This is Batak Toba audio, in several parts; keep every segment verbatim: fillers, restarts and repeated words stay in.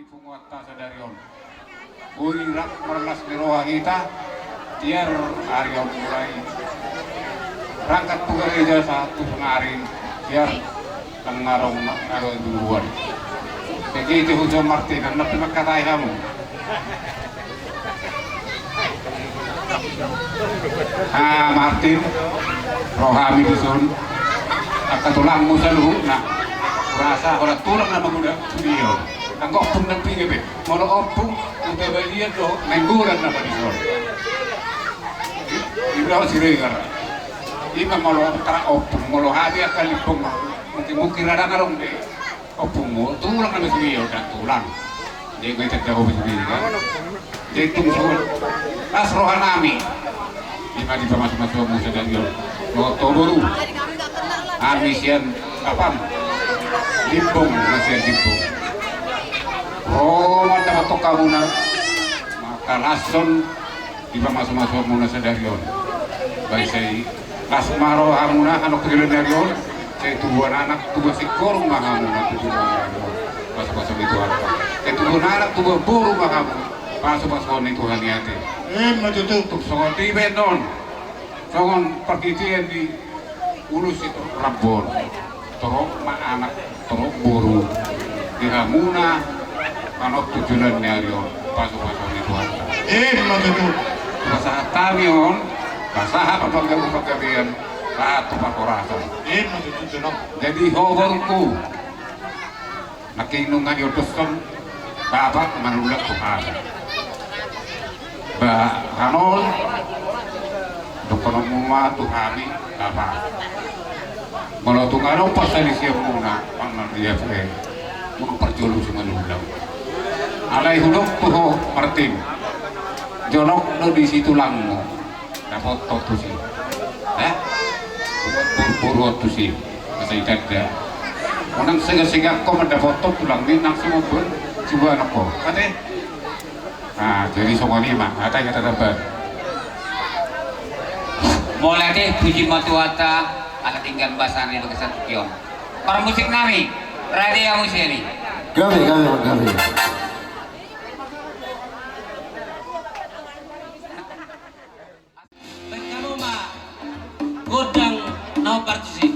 Punguanta sadari on. Boi rap marlas ni roha hita, tiar ari on mulai rangkat tu gareja sahat tu sonari, tiar nang adong na gabe buruan. Begitu hujo Martin, nang pe mangkatai hamu. Ah, Martin, ro hami dison. Angka tulangmu saluhutna. Hurasa holan tulang na mangula sude on. Anggo ompung na pinge pe. Molo ompung, uda balian do, nainggolan nama dison. Ibrahim Siregar. Ima molo tara ompung, molo hami angka Limbong, mungkin-mungkin rada ngarong de. Ompungmu, tulang nama sude on, tulang. Jadi gue tak jauh sude kan. Jadi tung suhut. Las rohanami. Ima di pamasumasuonmu sadari on. Dohot tu boru. Hami sian apam. Limbong, na sian Limbong. Ro ma dapothon hamuna. Mangkalashon. Di pamasumasuonmuna sadari on. Baen sai las ma rohamuna, anak tu joloan ni ari on. Sai tubuan anak, tubuan singkoru ma hamuna tu joloan ni ari on. Pasupasu ni Tuhan. Sai tubuan anak, tubuan boru ma hamu. Pasupasu ni Tuhan i ate. Ima tutu. Tung songon i baen on. Songon parhitean ni ulos sitorop rambu on. Torop ma anak, torop boru. Di hamuna, anak tu joloan ni ari on, pasupasu ni Tuhan. Ima tutu. Pasahat hami on, pasahat panggabean, sahat tu parhorasan. Ima tutu, Jonok. Jadi ho borungku. Nangkin nunga diondoshon, Bapak manulak tu hami. Ba, hanon, dohononmu ma tu hami, Bapak. Molo tung adong parsaliseonmuna, manang dia pe, molo parjolo si manulak. Alai hudok tu ho, Martin. Jonok do disi tulangmu. Dapothon tusi. Eh? Boru-boru tusi. Masa ikan da. Unang sega-sega ho mandapothon tulangmi nang sumobon. Coba anak ho. Ate? Ah, jadi songon i ma. Ate kata dapat. Mauliate, puji ma Tuhanta, ala denggan basa ni bagasan tingki on. Parmusik nami, Radia Musiani. Gabe, gabe, gabe. Baen hamu ma gondang na hombar tusi.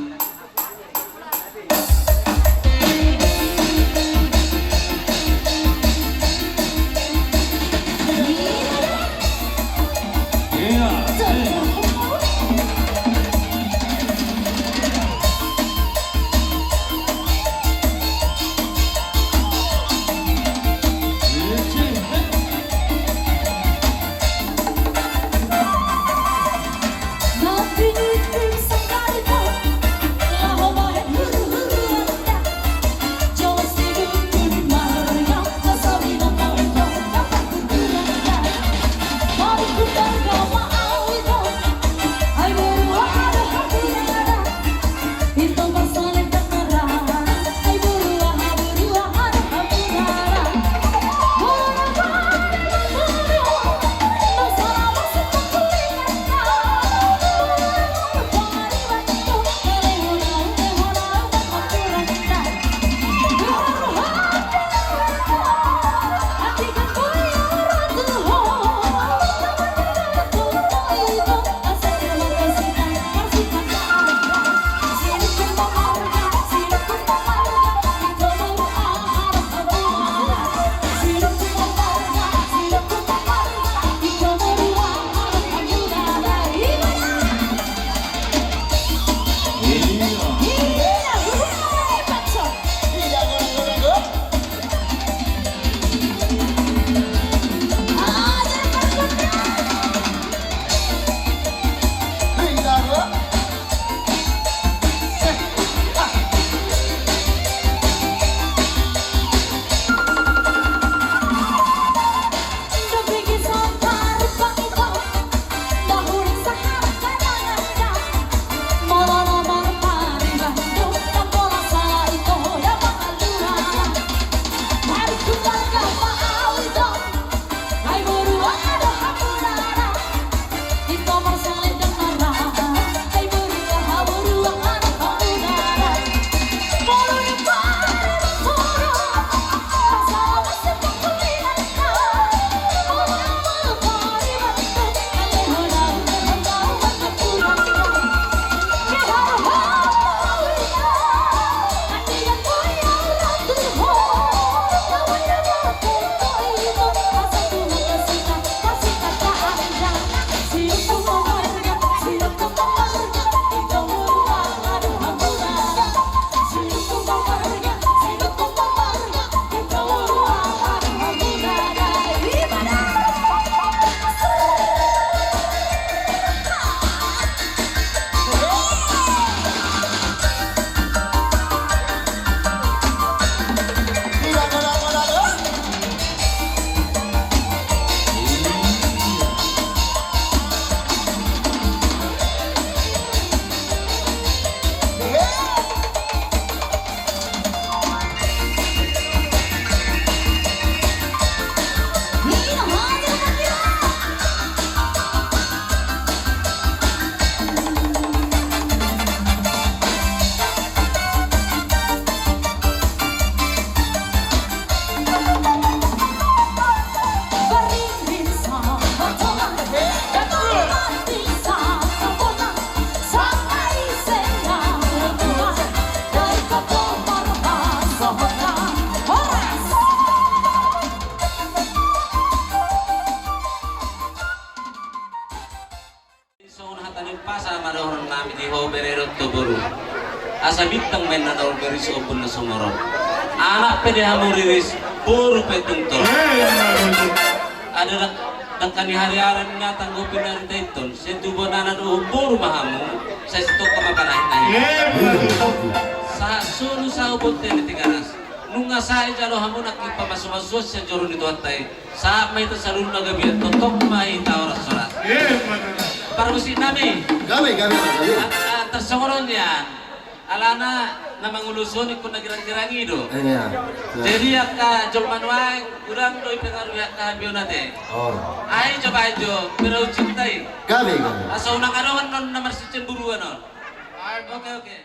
Sabintang ma inna na umriris, ombun na sumorop. Anak pe di hamu riris, boru pe tongtong. Ada dang-, dangka ni hariara ninna, tanggopi na rinta inton. Sai tubu anak dohot boru ma hamu, sai sitongka ma panahi-nahi. Sahat solu sahu bontean di Tigaras. Nunga sae jalo hamu nangkin pamasumasuon sian joro ni Tuhanta i. Sahat ma hita saluhutna gabe, tongtong ma hita horas-horas. Parmusik nami. Gabe, gabe, gabe. A-, a-, tarsongon on nian. Alana na mangulosi on ingkon na girang-girang i do. Iya. Jadi angka jolma nuaeng godang do dipengaruhi angka hambioan ate. Oh. Ai jo, ai jo, berau cinta i. Gabe, gabe. Asa unang adong annon na marsicenburuan on. Oke, oke.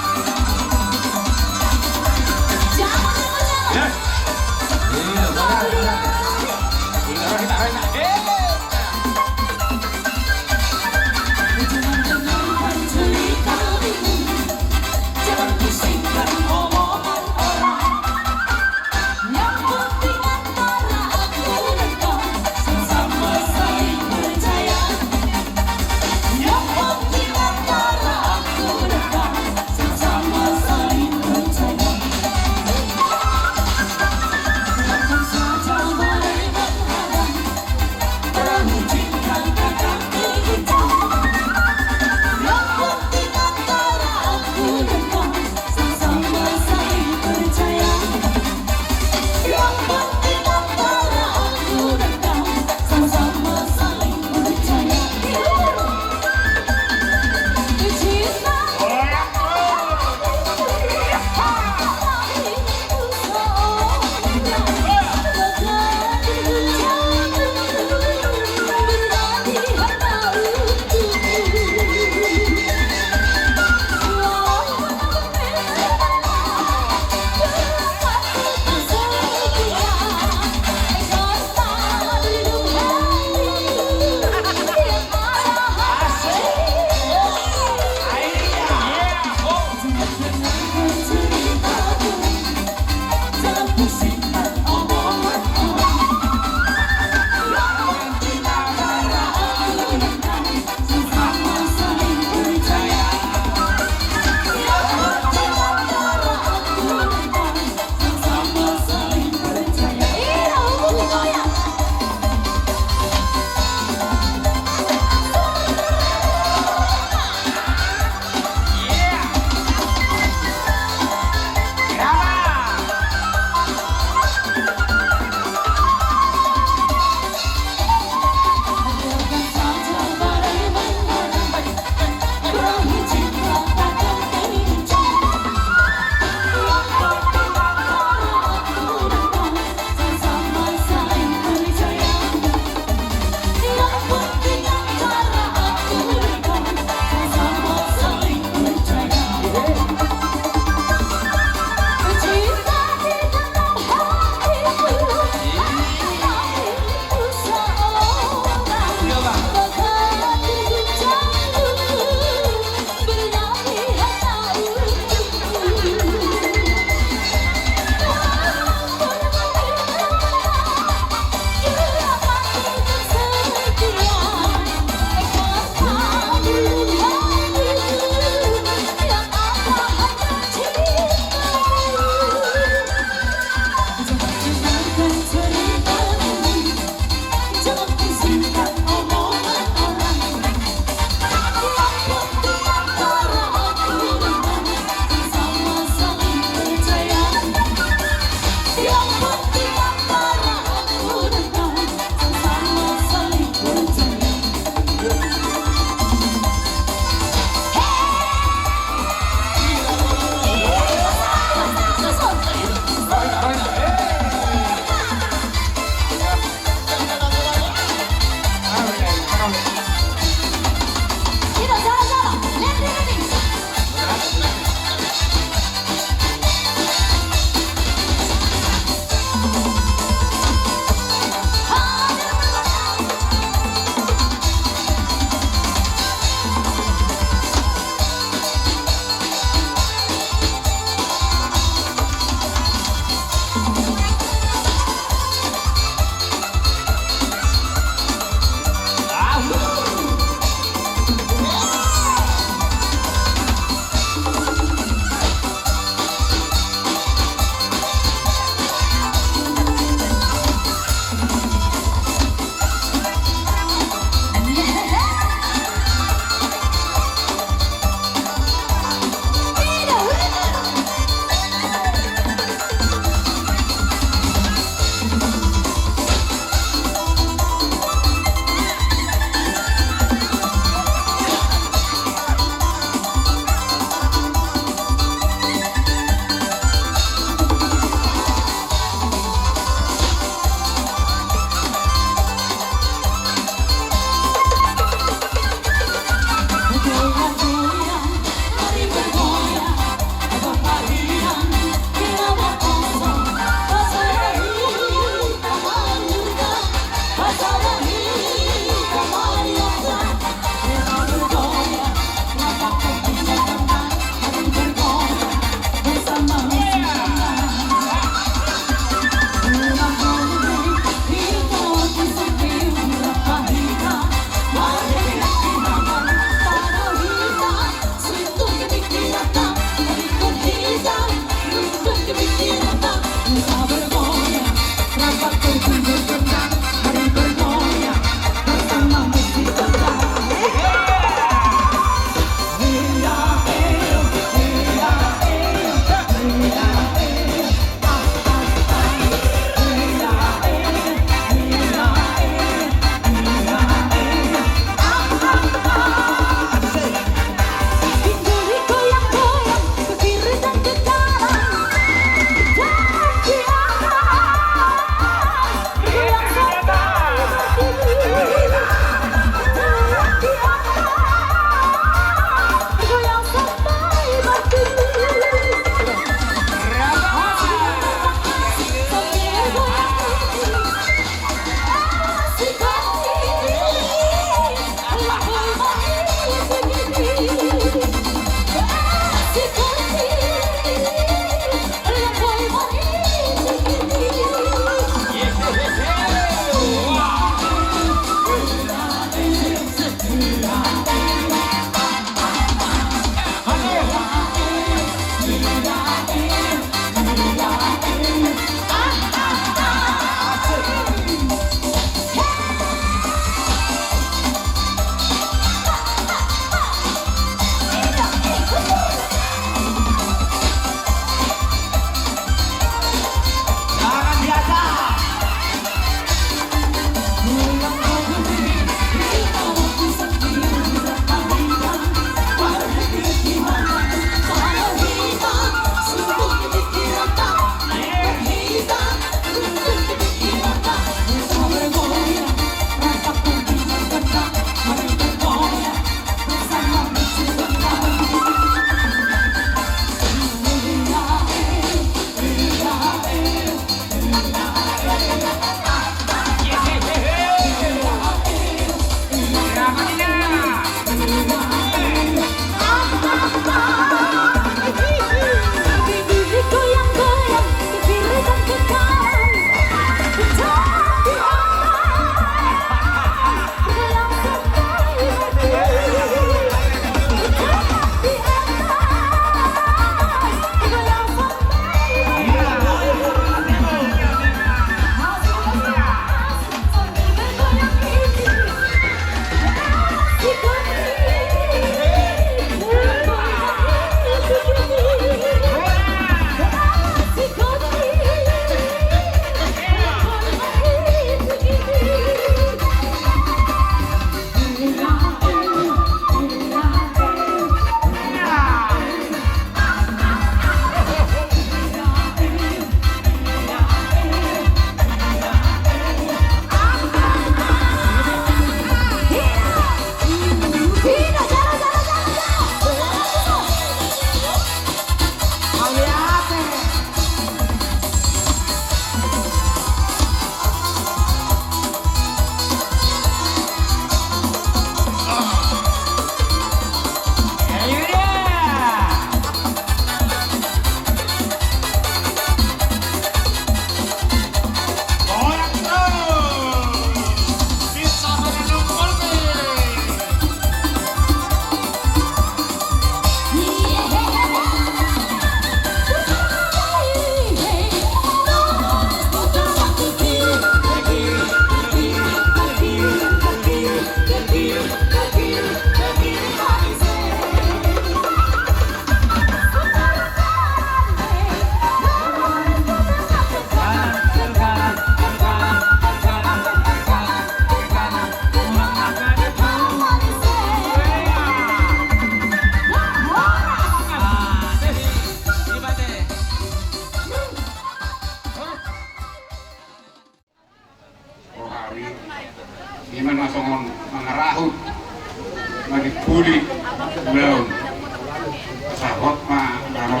Sahat ma, dano.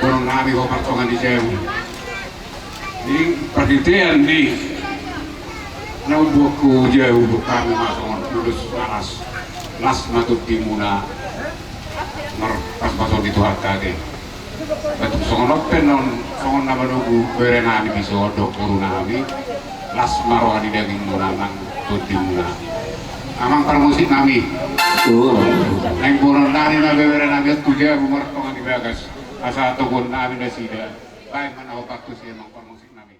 Boru nami, ho martonga ni jabu. Di parhitean ni na umbuak hu jabu, hami ma songon ulos las. Las ma tondimuna. Marpaspason di Tuhanta ate. Batuk songon on pe non, songon na manogu bere nami di son dohot boru nami. Las ma roha ni dagingmuna nang tondimuna. Amang parmusik nami. Naeng boanon nami ma bebere nami on tu jabu martonga ni bagas. Asa toguon nami nasida. Baen ma na ho patusi amang parmusik nami.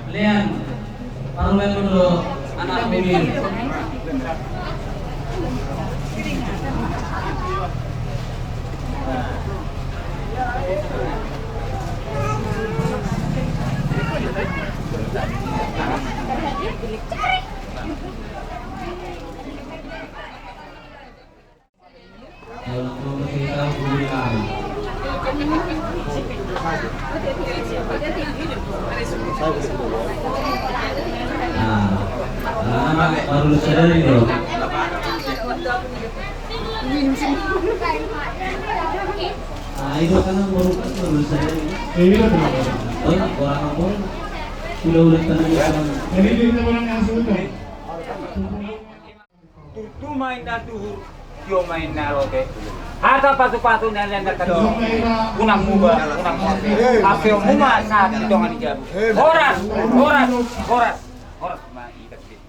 Lean, parulen do anak bini. Ula-ula tanah. Jadi kita orang yang sudah. Tutu ma inna tuhu, tio ma inna lote. Hata patu-patu na lian daka do. Unang muba, unang muba. Ape muma sahat di tonga ni jabu. Horas, horas, horas. Horas ma ikat di.